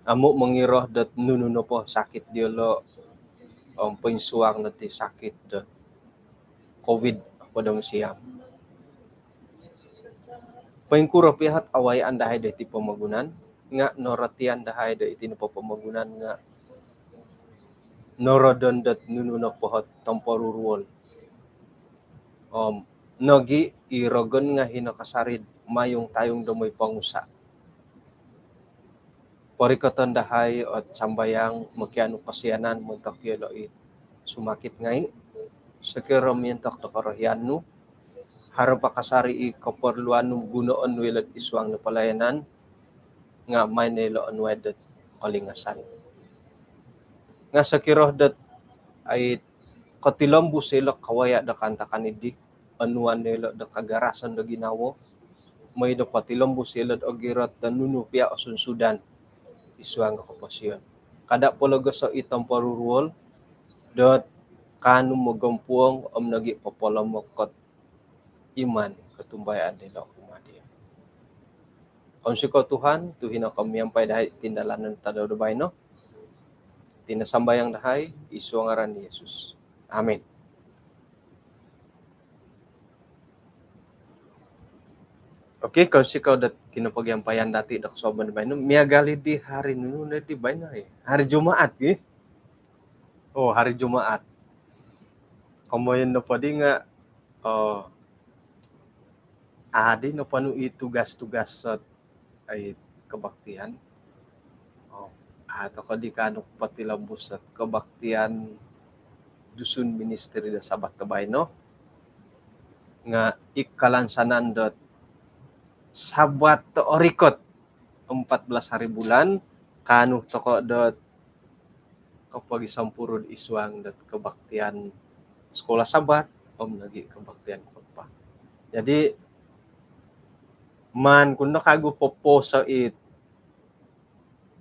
Amu mongiro dot nunu nopo sakit diolo om poinsuang no ti sakit dot covid hopod om siam. Poingkuro pia ot awayaan dahai do iti pomogunan nga norotian dahai do iti nopo pomogunan nga norodon dot nunu nopo ot tomporuruol. Om nogi i rogon nga hino kasari do mayung-tayung do moi pongusa. Porikoton dahai ot sambayang mokianu kosianan montok yolo i sumakit ngai. Sokiro miontok do korohian nu, haro po kasari i koporluan nu gunoon nu ilo id suang do palayanan, nga maai no ilo onuai dot kolingasan. Nga sokiro dot ai kotilombus ilo kawaya do kaantakan idi, onuan no ilo do kagarasan do ginawo, moi do potilombus ilo do ogirot do nunu pia osunsudan id suang do koposion. Kada pologoso i tomporuruol dot kaanu mogompuong om nogi popolomok ot iman kotumbayaan dilo kumaa dia. Kounsikou Tuhan, tu hino ko miampai dahai tindalanon tadau do baino. Iti no sambayang dahai id suang ngaran Yesus. Amin. Okey, kounsikou dot kinopogiampaian dati do kosuabon do baino. Miagal di hari nunu no di baino, eh. Hari Jumaat, eh. Oh, hari Jumaat. Komoyon nopo di nga, oh, adi nopo nu i tugas-tugas ot ai kebaktian. Oh, ah, tokou di kaanu potilombus ot kebaktian Dusun Ministry do Sabat do baino. Nga i kalansanan dot Sabat do orikot, empat belas hari bulan, kaanu tokou dot kopogisompuru id suang dot kebaktian sekolah Sabat om nogi kebaktian khotbah. Jadi maan ku no kagu poposo it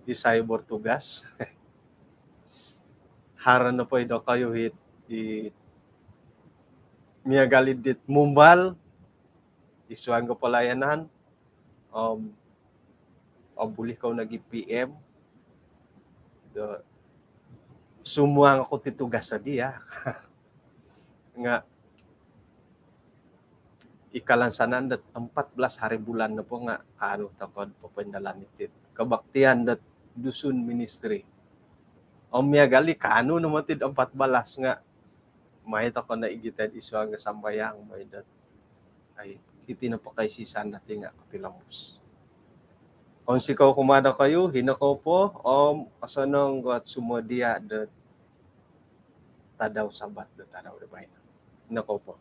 isai bertugas. Haro nopo i dokoyu it, it miagal dit mumbal id suang do palayanan, om, om boleh kou nogi P M do sumuang oku ti tugas do dia. Nga i kalansanan dot empat belas hari bulan nopo nga kaanu tokou do popoindalan iti kebaktian dot Dusun Ministry. Om miagal i kaanu no moti do empat belas nga maai tokou no igitai id suang do sambayang, maai dot ai iti nopo kaisisan dati nga kotilombus. Kounsikou kumaa dokoyu, hino kou po, om osonong ot sumodia do tadau Sabat do tadau do baino. Hino kou po.